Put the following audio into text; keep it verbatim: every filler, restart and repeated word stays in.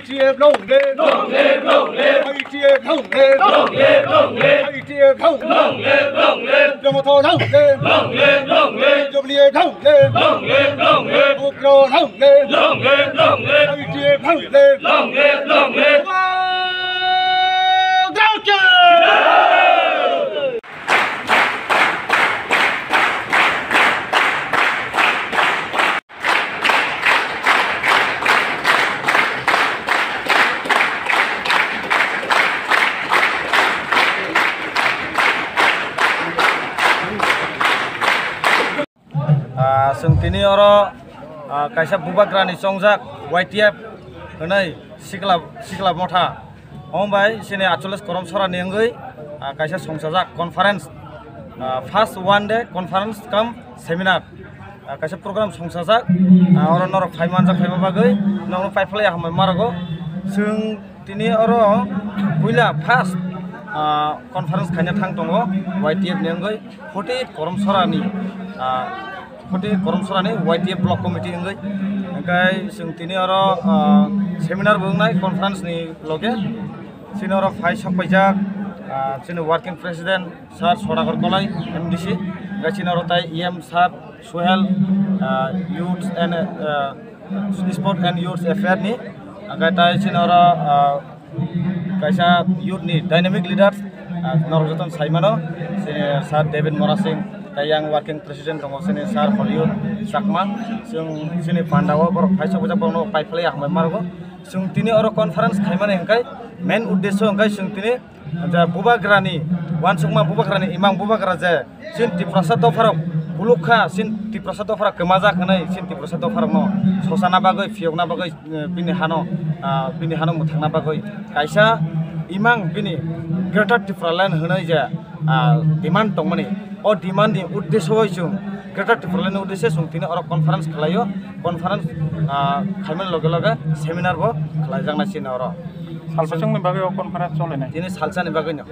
I T F long live! Long live, long live! I T F long live! Long live, long live! I T F long live! Long live, long live! Jamatia long live! Long live, long live! W A long live! Long live, long live! Ugra long live! Long live, long live! I T F long live! Long live, long live! Wow! Drauke! Ah, chwng tini oro, ah, kaisa bubagrani chongjak Y T F hwnwi sikla, sikla motha. Omo bai chini atchollish korom sorani wngwi, ah, kaisa songchajak conference, ah, first one day conference cum seminar, ah, kaisa program songchajak, ah, oro norok phai manjak phaima bagwi nokno paiphlai hambai marogo. Chwng tini oro puila first, ah, conference khaina thang tongo Y T F ni wngwi forty eight korom sorani, ah, Khoti Koromsorani Y T F Block Committee wngwi. Hingkhe chwng tini oro, ah, seminar bo wngnai conference ni loge. Chini oro phai sok paijak, ah, chini working president sir Sodakor Kolai, M D C. Hingkhe chini oro tai E M sir Suhel, ah, Youth and, ah, Sport and Youth Affair ni. Hingkhe tai chini oro, ah, kaisa youth ni dynamic leader, ah, norok jotono sai mano, chini sir David Morasing, tai yang working president tongo, chini sir Hollywood Chakma, chwng chini panda o borok phai sok bwjak borokno paiphlai hambai marogo. Chwng tini oro conference khaimani hwnkhe main uddesho hwnkhe chwng tini je bubagrani uansukma bubagrani imang bubagra je chini Tiprasa dopharok buluk kha, chini Tiprasa dopharok kwmajak hwnwi chini Tiprasa dopharokno sosana bagwi phiyokna bagwi eh, bini hano, ah, bini hano mwthangna bagwi kaisa imang bini Greater Tipraland hwnwi je, ah, demand tongmani, o demand ni uddesyo bai chwng Greater Tipraland ni uddesyo chwng tini oro conference khlaio, conference, ah, khaimani loge loge seminar bo khlaijaknai chini oro. Salsa chwngni bagwi o conference cholinai? Tini salsani bagwino.